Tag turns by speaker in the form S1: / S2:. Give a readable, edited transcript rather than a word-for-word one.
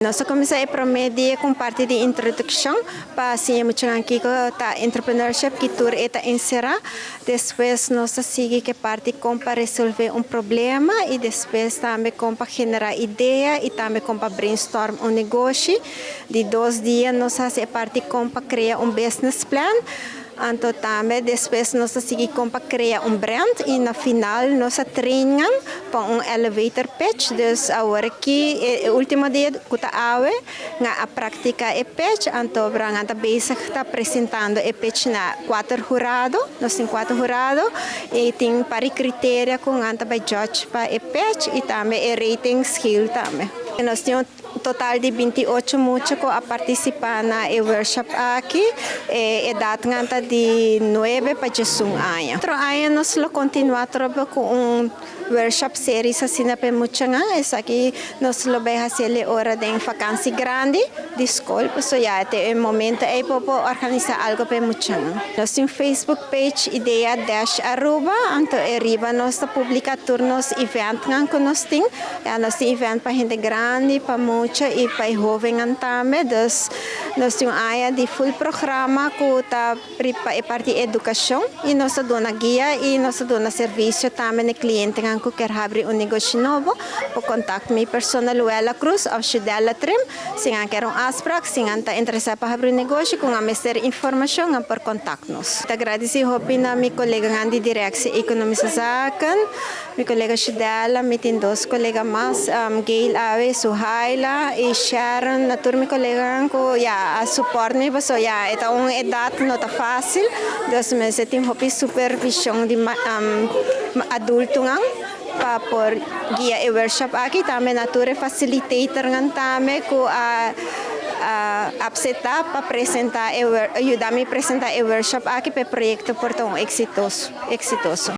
S1: Nos a cuminsa e prome dia cu un parti di introduccion pa siña muchanan kico ta entrepreneurship, ki tur e ta encera. Despues nos a sigui cu e parti con pa resolve un problema y despues tambe con pa genera idea y tambe con pa brainstorm un negoshi. Di dos dia nos a haci e parti con pa crea un business plan. Anto tambe despues nos a sigui con pa crea un brand y na final nos a train nan pa un elevator pitch. Dus awor aki e ultimo dia cu ta awe nan a practica e pitch, anto nan ta bezig ta presentando e pitch na cuater hurado. Nos tin cuater hurado y tin par di criteria cu nan ta bay judge pa e pitch y tambe e rating scale tambe. Nos tin total di 28 mucha cu a participa na e workshop aki, e edad nan ta di 9 pa 11 aña. Otro aña nos lo continua trobe cu un workshop series asina pa muchanan. Esaki nos lo bay haci ora den vakantie grandi di scol, so ya te e momento ey por organisa algo pa muchanan. Nos tin Facebook page Idea-Aruba, anto ariba nos ta publica tur nos event nan cu nos tin. Ja, nos tin event pa hende grandi, pa mucha y pa hoben tambe. Dus nos tin un aña di full programa cu ta pa e parti educacion y nos ta duna guia y nos ta duna servicio tambe na cliente cu kier habri un negoshi nobo. Por contact mi persona, Luella Cruz, of Shidela Trim, si nan kier un afspraak, si nan ta interesa pa habri un negoshi, cu mester informacion, por contact nos. Ta gradici hopi na mi colega di Directie Economische Zaken, mi colega Shidela, mi tin dos colega mas, Gail Awe, Suhaila y Sharon, na tur mi colega cu ya a support mi, so ya ta un edad no ta facil, dus mi tin hopi supervision di adulto nan pa por guia e workshop aki, tambe na tur facilitator nan tambe cu a acepta pa presenta e yuda mi presenta e workshop aki pa e proyecto por ta un exitoso. Exitoso.